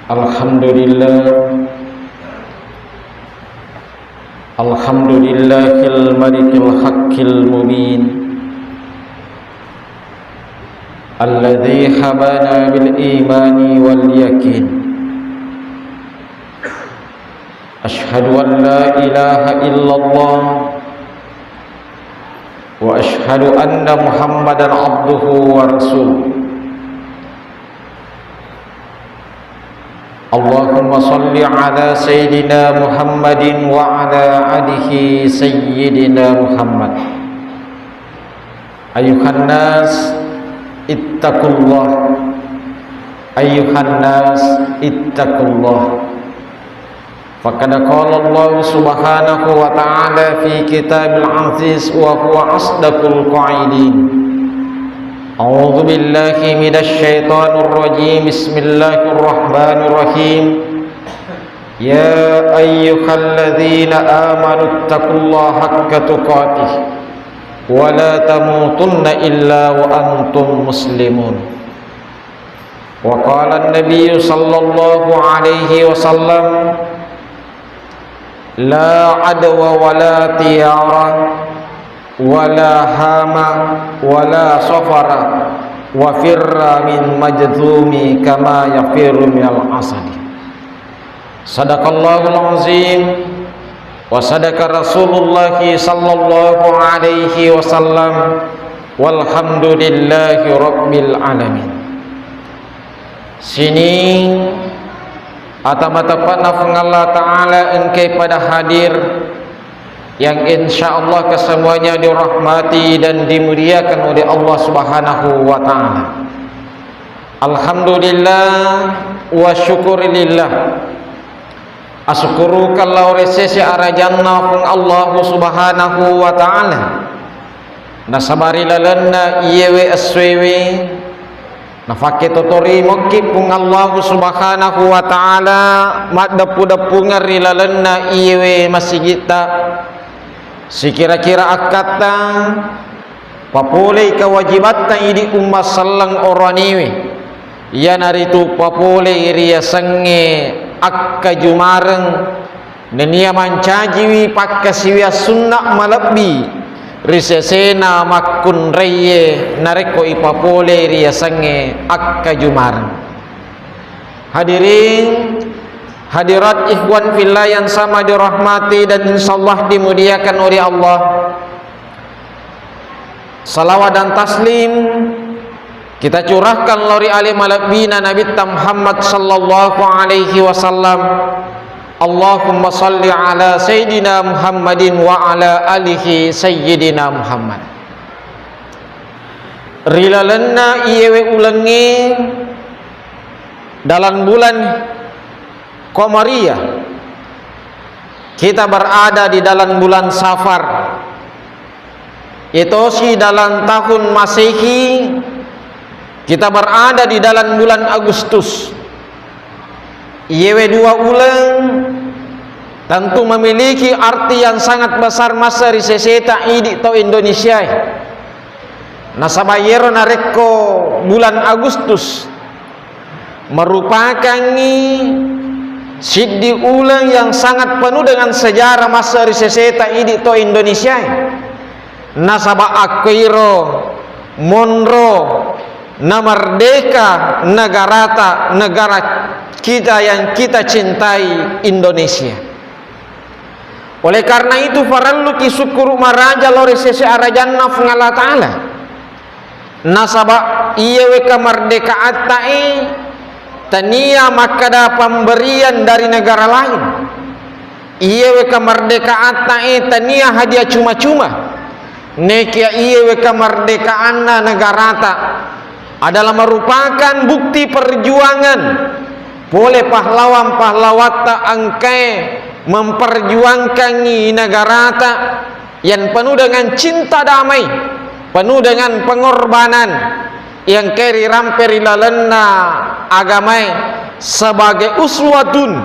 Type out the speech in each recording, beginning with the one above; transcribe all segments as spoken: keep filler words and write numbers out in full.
Alhamdulillah. Alhamdulillahil malikil haqqil mubin. Alladzi habana bil imani wal yakin. Asyhadu an la ilaha illallah wa asyhadu anna Muhammadan abduhu wa rasuluh. Allahumma salli ala sayyidina Muhammadin wa ala alihi sayyidina Muhammad. Ayuhan nas ittaqullah. Ayuhan nas ittaqullah. Faqad qala Allah subhanahu wa ta'ala fi kitabil aziz wa huwa asdaqul qailin. A'udzu billahi minasy syaithanir rajim. Bismillahirrahmanirrahim. Ya ayyuhalladzina amanu taqullaha haqqa tuqatih wa la tamutunna illa wa antum muslimun. Wa qala an-nabiyyu sallallahu alaihi wasallam, la adwa wa la tiyara wa la hama wa la safara wa firra min majzumi kama yafirru minal asadi. Sadaqallahul azim wa sadaqa Rasulullah sallallahu alaihi wasallam, walhamdulillahi rabbil alamin. Sining ata mateppe'na Puang Allah Ta'ala engkai pada hadir, yang insya Allah kesemuanya dirahmati dan dimuliakan oleh Allah Subhanahu wa Ta'ala. Alhamdulillah wa syukurillah. Asukkurukeng lao ri sese arajanna Puang Allahu Subhanahu wa Ta'ala. Nasaba ri lalenna iyewe essoewe, nafakketotorimokki Puang Allahu Subhanahu wa Ta'ala, maddeppu-deppungeng ri lalenna iyewe masigitta. Sikira-kira akkatta, papolei kewajibatta idi umma selleng oroanewe, iyanaritu papolei riyasengnge akkajumareng, nennia mancajiwi pakkasiwiang sunna malebbi ri sesena makkunraiye narekko ipapolei riyasengnge akkajumareng. Hadirin hadirat, ikhwan fillah yang sama dirahmati dan insyaallah dimuliakan oleh Allah. Salawat dan taslim kita curahkan lao ri ale malebbina Nabitta Muhammad sallallahu alaihi wasallam. Allahumma salli ala sayyidina Muhammadin wa ala alihi sayyidina Muhammad. Ri lalenna iyewe ulengnge dalam bulan Qamariyah, kita berada di dalam bulan Safar. Iyatosi dalam tahun Masehi, kita berada di dalam bulan Agustus. Iyewe dua uleng tentu memiliki arti yang sangat besar masa ri seseta idi to Indonesia. Nasaba iyero narekko bulan Agustus merupakangngi siddi uleng yang sangat penuh dengan sejarah masa ri seseta idi to Indonesia. Nasaba akkoiro monro namerdeka negarata, negara kita yang kita cintai, Indonesia. Oleh karena itu, farelluki sukkuru maraja lao ri sese arajanna Puang Allah Ta'ala. Nasaba iyewe kamardekaattae tania makkada pemberian dari negara lain. Iyewe kamardekaattae tania hadiah cuma-cuma. Nekia iyewe kamardekaanna negarata adalah merupakan bukti perjuangan pole pahlawan-pahlawatta engkae memperjuangkangngi negarata yang penuh dengan cinta damai, penuh dengan pengorbanan, yang engkae rirampe ri lalenna agamae sebagai uswatun,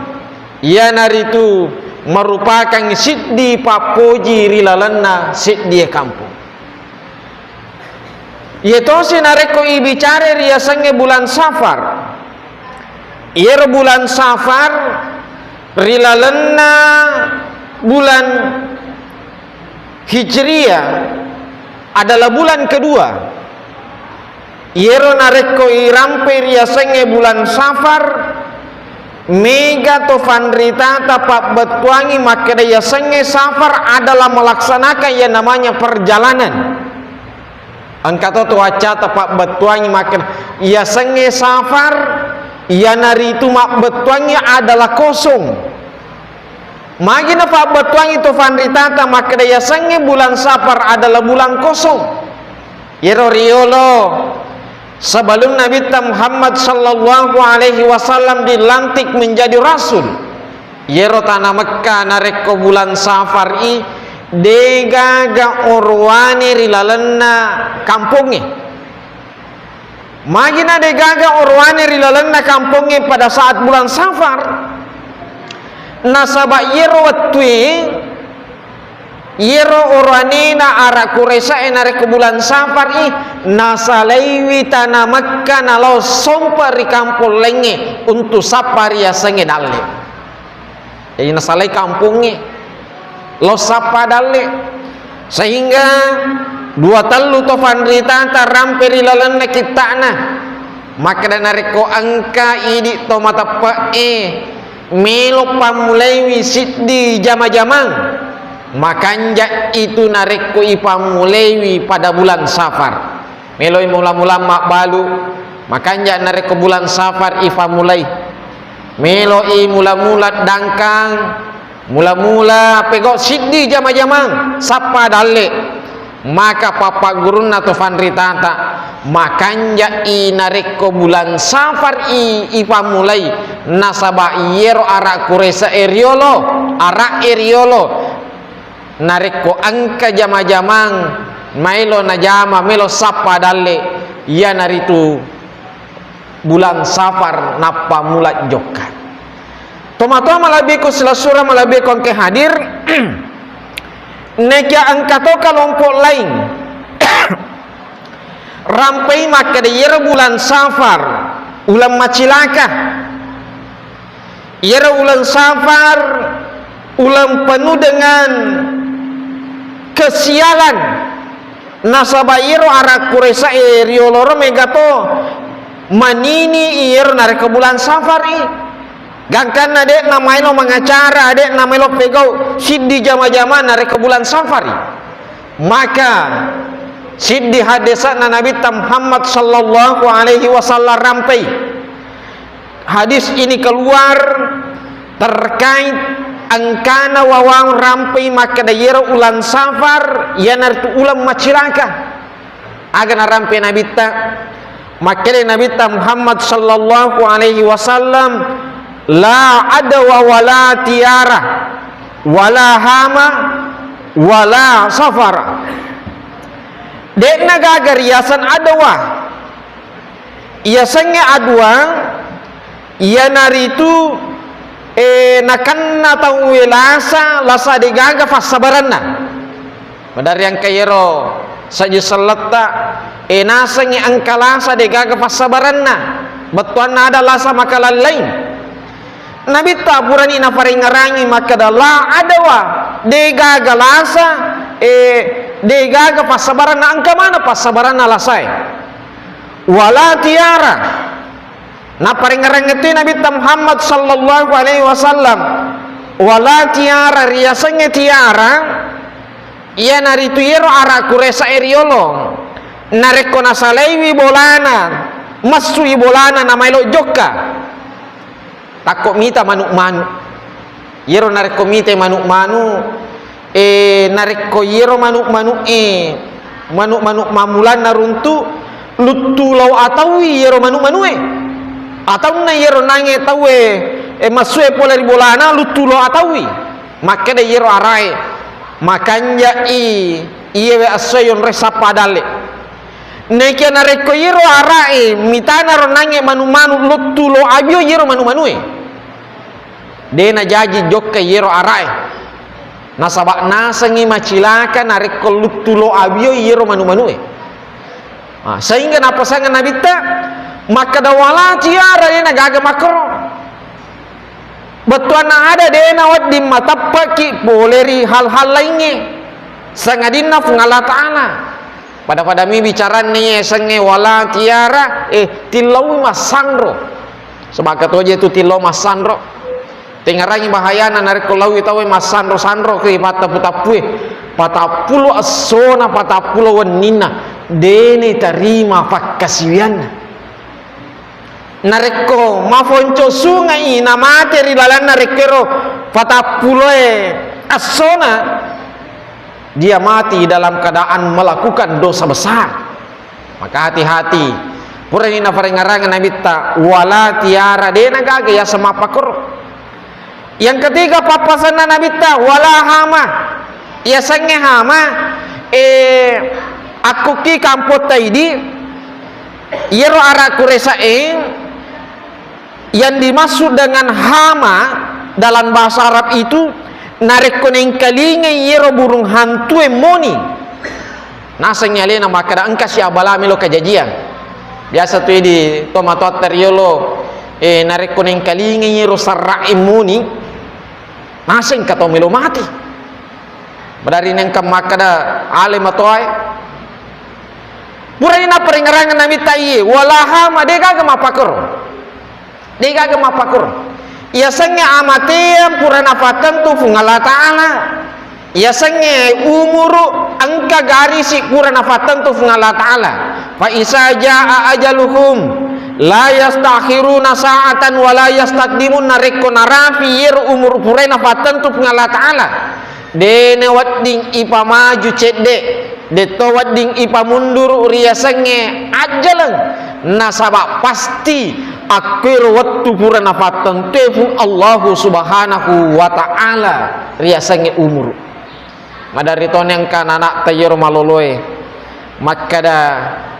iyanaritu merupakan siddi pappoji ri lalenna seddie kampong. Iye tosi narekko ibicara riasengnge bulan Safar. Iyero bulan Safar ri lalenna bulan Hijriah adalah bulan kedua. Iyero narekko irampe riasengnge bulan Safar, mega to fanritata pabbettuangi makkeda yasengnge Safar adalah melaksanakan yang namanya perjalanan. Engka to, to accata pabbettuangi makkeda yasengnge Safar, iyanaritu mabbettuangi adalah kosong. Magi napabbettuangi to fanritata makkeda yasengnge bulan Safar adalah bulan kosong. Iyero riolo sebelum Nabitta Muhammad sallallahu alaihi wasallam dilantik menjadi rasul. Iyero tana Mekka narekko bulan Safar i, degaga orowane ri lalenna kampongnge. Magi na degaga orowane ri lalenna kampongnge pada saat bulan Safar? Nasaba iyero wettue, iyero orowanena ara Quraisyae narekko bulan Safar i, nasalaiwi tana Mekka nalao sompa ri kampong laingnge untu sappa riasengnge dalle. Jadi nasalai kampongnge, lao sappa dalle. Sehingga dua tellu to fanritata rampe ri lalenna kitta'na. Makkeda narekko engka idi to mateppe'e melo pammulaiwi siddi jama-jamang, makanja itu narekko ipammulaiwi pada bulan Safar. Meloi mula-mula mabbalu, makanja narekko bulan Safar ifammulai. Meloi mula-mula dangkang, mula-mula pegau siddi jama-jamang, sappa dalle. Maka pappaggurunna to fanritata, makanja i narekko bulan Safar i ifammulai, nasaba iyero ara Quraisyae riolo, ara'e riolo. Narekko engka jama-jamang maelo najama, melo sappa dalle, iyanaritu bulan Safar napammula jokka. Tomatoa malebbiku silessureng malebbiku engka hadir, nekia engka to kelompok lain rampai makkeda iyero bulan Safar uleng macilaka. Iyaro uleng Safar, uleng penuh dengan kesialan. Nasaba iyaro ara Quraisyae rioloro mega to manini iyaro narekko bulan Safar i. Gangkanna de'na maelo mangacara, de'na maelo pegau siddi jama-jama narekko bulan Safar i. Maka siddi haddese'na Nabitta Muhammad sallallahu alaihi wasallam rampai. Hadis ini keluar terkait engkana wawang rampai makkeda iyaro uleng Safar, iyanaritu uleng macilaka. Aga narampai Nabitta? Makkeda Nabitta Muhammad sallallahu alaihi wasallam, "La adwa wala tiara, wala hama, wala safara." De'na gaga riaseng adwa. Iyasengnge adwa, iyanaritu, eh, nakenna tauwe lasa, lasa degaga fassabarenna. Maderri engka iyaro saji selletta, eh, nasengngi engka lasa degaga fassabarenna. Bettuanna ada lasa makalallaing. Nabitta purani naparengngerangi makkeda, "La adawa, degaga lasa, eh, degaga passabaranna." Engka mana passabaranna lasae? "Wala tiara." Naparengngerang tu Nabitta Muhammad sallallahu alaihi wasallam, "Wala tiara," riasengnge tiara, iyanaritu iyaro ara Quraisyae riolo. Narekko nasalaiwi bolana, massui bolana namaelo jokka. Takko mita manu-manu. Iyaro narekko mitai manu-manu, eh, narekko iyaro manu-manu, eh, manu-manu mammulanna runtu, luttu lao ataui iyaro manu-manue. Ataunna iyaro nange tauwe, eh, massue pole ri bolana, luttu lao ataui. Makkeda iyaro arae, "Makanja'i iyewe essoe yonroi sappa dalle." Nekia narekko iyaro arae mitana ro nange manu-manu luttu lao abio iyaro manu-manue. De najaji jokka iyaro arae. Nasaba nasengngi macilaka narekko luttu lao abio iyaro manu-manue. Ah, sehingga napasang Nabitta makkeda, "Wala tiara, de' nagaga makkoro." Bettuanna ada de' nawedding mateppeki pole ri hal-hal laingnge, sangadinna Puang Allah Ta'ala. Pada-pada mi bicaranna yasengnge wala tiara, eh, tillaui massanro. Sebab katoje tu tillau massanro. Tengngerangi bahayana narekko laui tauwe massanro-sanro ke patappu-tappue. Patappulo essona, patappulo wenninna, de' natarima pakkasiwianna. Narekko mafonco sungai namate ri lalanna rekkero patappuloe essona, dia mati dalam keadaan melakukan dosa besar. Maka hati-hati. Purani naparengngerang Nabitta, wala tiara, de' nagaga yaseng mappakkoro. Yang ketiga, pappasenna Nabitta, wala hama. Yasengnge hama, eh, akkukki kampotta idi, iyaro ara kuresae, yang dimaksud dengan hama dalam bahasa Arab itu, narekko nengkalingai iyaro burung hantue moni, nasengngi alena makkeda engka siabala melo kajajiang. Biasa tu idi tomatoatta riolo, eh, narekko nengkalingai iyaro sarra'e moni, naseng engka tau melo mati. Madari nengka makkeda ale matoae. Purani naparengngerang Nabitta iye, wala hama, de' gaga mappakkoro. De' gaga mappakkoro. Yasengnge amateang pura nafattentu Puang Allah Ta'ala. Yasengnge umuru engka garisi pura nafattentu Puang Allah Ta'ala. Fa iza jaa ajaluhum la yastakhiruna sa'atan wa la yastaqdimun. Narekko narapi iyero umuru purae nafattentu Puang Allah Ta'ala, de' nawedding ipamaju cedde', de' to wedding ipamunduru riasengnge ajjaleng, nasaba pasti akkuero wettu pura napattentue Puang Allahu Subhanahu wa Ta'ala riasengnge umuru. Madari toni engka anana'ta iyero maloloe makkeda,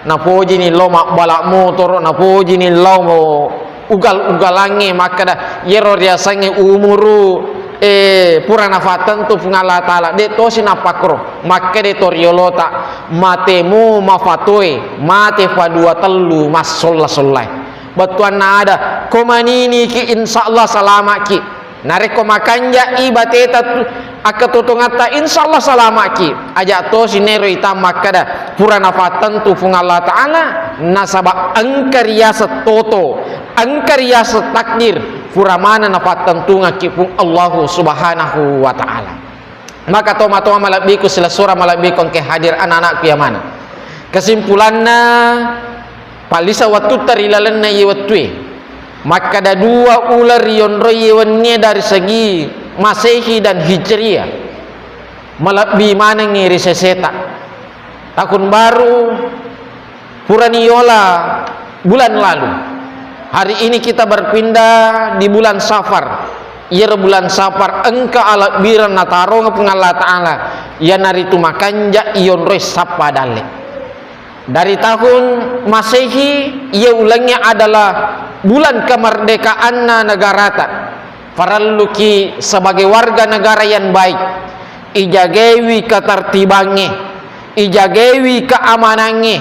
napojini lao mabbala motoro, napojini lao ugal-ugalangnge, makkeda iyero riasengnge umuru, eh, pura nafattentu Puang Allah Ta'ala, de' tosi nappakkoro. Makkeda to riolota, matemu mafatoe, mate padua tellu massolla-sollae. Bettuanna ada, ko maniniki, insya Allah salama'ki. Narekko makanja'i bateta tu, akkatotongatta, insya Allah salama'ki. Aja' tosi nero ita makkeda pura nafattentu Puang Allah Ta'ala, nasaba engka riaseng toto, engka riaseng takdir, pura maneng napattentungekki Puang Allahu Subhanahu wa Ta'ala. Maka tomatoa malebbiku, silessureng malebbiku engke hadir, anak-anakku yang mana. Kesimpulanna, pallisa wettutta ri lalenna iye wettue. Makkeda dua uleng rionroi iye wennie dari segi Masehi dan Hijriah. Malebbi manengngi ri seseta. Tahun baru purani yola bulan lalu. Hari ini kita berpindah di bulan Safar. Iyaro bulan Safar engka alebbireng natarongeng Puang Allah Ta'ala, iyanaritu makanja' iyonroi sappa dalle. Dari tahun Masehi, iya ulengnge adalah bulan kemerdekaanna negarata. Parelluki sebagai warga negara yang baik, ijagaiwi ketertibangnge, ijagaiwi keamanangnge,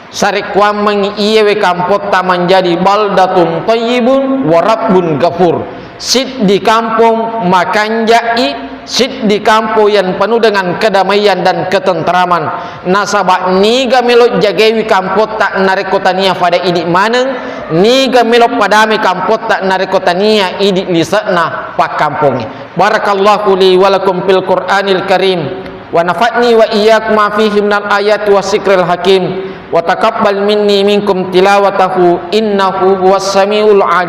sarekkuammengngi iyewe kampotta menjadi baldatun thayyibun wa rabbun ghafur. Siddi kampong makanja'i, siddi kampong yang penuh dengan kedamaian dan ketentraman. Nasaba niga melo jagaiwi kampotta narekko tania pada idi maneng, niga melo padame kampotta narekko tania idi lise'na pakkampongnge. Barakallahu li wa lakum fil Qur'anil Karim, wa nafa'ni wa iyyakum ma fihi minal ayati was zikril hakim, wa taqabbal minni minkum tilawatahu innahu huwas samiul alim.